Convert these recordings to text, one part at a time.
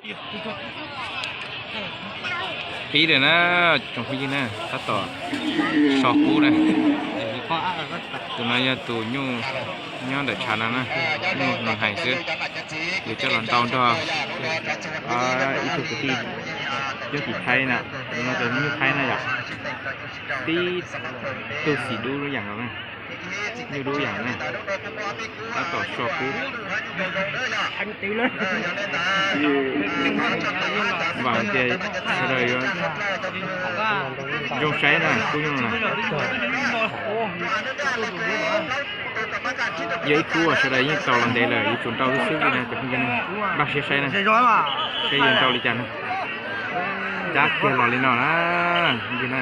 Pib lawm na, tsoom phooj ywg na, tab tom so kub na. Tus no yog tus nyuj nyob ntawm tshav no na, nyuj no hais xwb. Yuav coj los ntau nrog ib tug kwv tij nyob tim Thaib na, tus no tus nyuj Thaib na yom. Tib tug xim dub yam nkaus na, nyuj dub yam na, tab tom so kub. Vam hais tias sawv daws yuav zoo saib na kub nyuj no na. Yog ib kub uas sawv daws yeej txaus los ntev lawm, yuav tsum nrau xwb xwb li na cov phooj ywg na. Npaj siab saib na, saib yuav nrau li cas na. Cab kiag los li no na, phooj ywg na.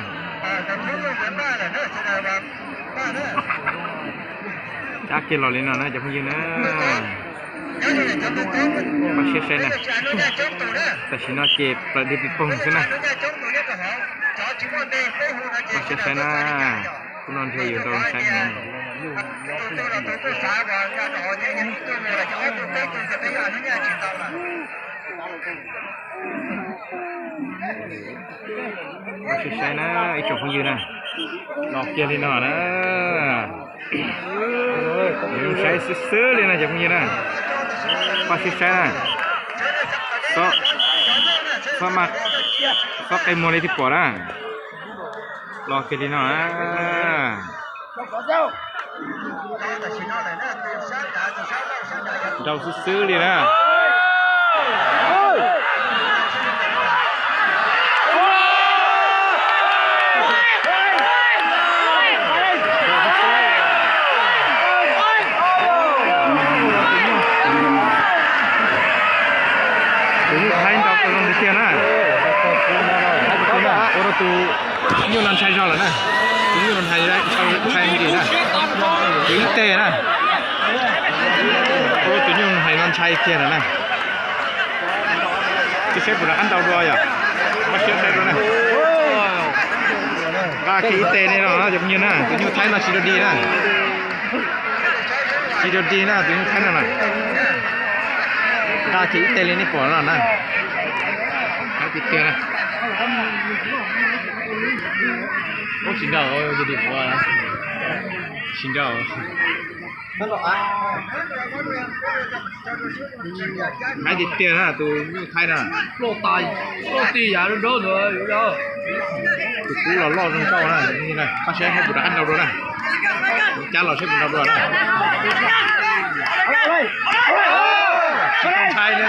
Cab kiag los li no na cov phooj ywg na. Npaj siab saib na. Tam sim no ces plaws dej pis poog xwb na. Npaj siab saib na. Kub no ntshe yuav nrau saib na. Npaj siab saib na ib tsoom phooj ywg na. Los kiag li no na. Zoo saib xwb xwb li na cov phooj ywg na. Npaj siab saib na. Xob, xob qe muag li twb pom na. Los kiag li no na. Nrau xwb xwb li na. Tus nyuj Thaib nrau tau zoo tiag tiag na. Ua rau tus nyuj no ntshai zog lawm na. Tus nyuj no ntshai, ntshai ntshai na. Tus ib teg na. Ua rau tus nyuj hais no ntshai kiag lawm na. Tus saib puas rov qab nrau dua yom. Npaj siab saib dua na. Nqa kiag ib teg li no cov phooj ywg na, tus nyuj Thaib no tsis dua dig na. Tsis dua dig na tus nyuj Thaib no na. Nqa kiag ib teg li nej pom no na. Tiag tiag na. Ub, tsis nrau, tsis nrau. Haib tiag tiag na tus nyuj Thaib na. Tus kub los loj zoo nkauj na. Npaj siab saib puas rov qab nrau dua na. Cab los saib puas nrau dua na. Tsis tau ntshai li na.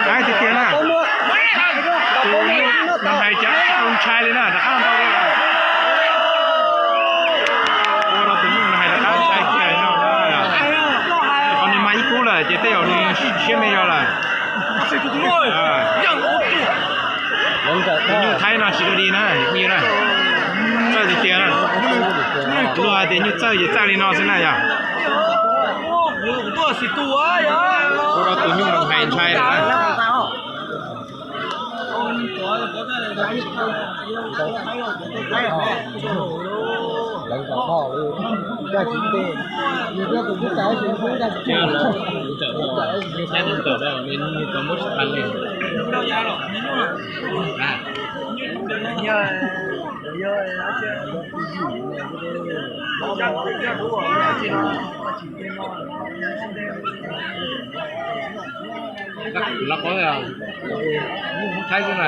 Haib tiag tiag na. Tus nyuj no hais cas tsis tau ntshai li na, rov qab nrau li. Ua rau tus nyuj no hais rov qab ntshai kiag li no. Qhov nws mas ib kub lawm ces tej zaum nws siab me zog lawm. Tus nyuj Thaib no tsis dua dig na, phooj ywg na. Txawj tiag tiag na. Luag hais tias nyuj txawj ces txawj li no xwb na yom. Ua rau tus nyuj no hais ntshai lawm na. Los qhov Thaib xwb na.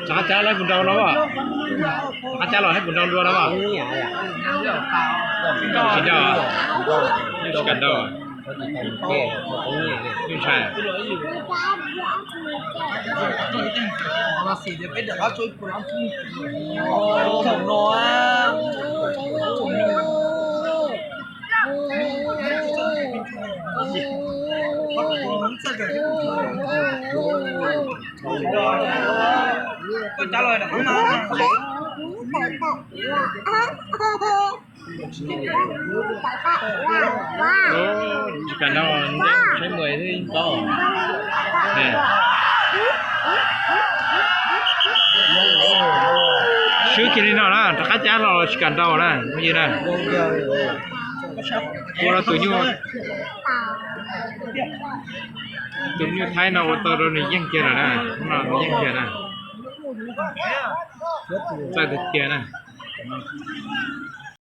Rov qab cab los puas nrau no? Rov qab cab los puas nrau dua no? Tsis nrau, tsis kam nrau. Ntshai. Koj cab los Tsis kam nrau, saib muag xwb yeej paub. Swb kiag li no na, rov qab cab los los tsis kam nrau na phooj ywg na. Ua rau tus nyuj, tus nyuj Thaib no ua tau rau nws yeej kiag lawm na, no nws yeej kiag na. Txawj tiag tiag na.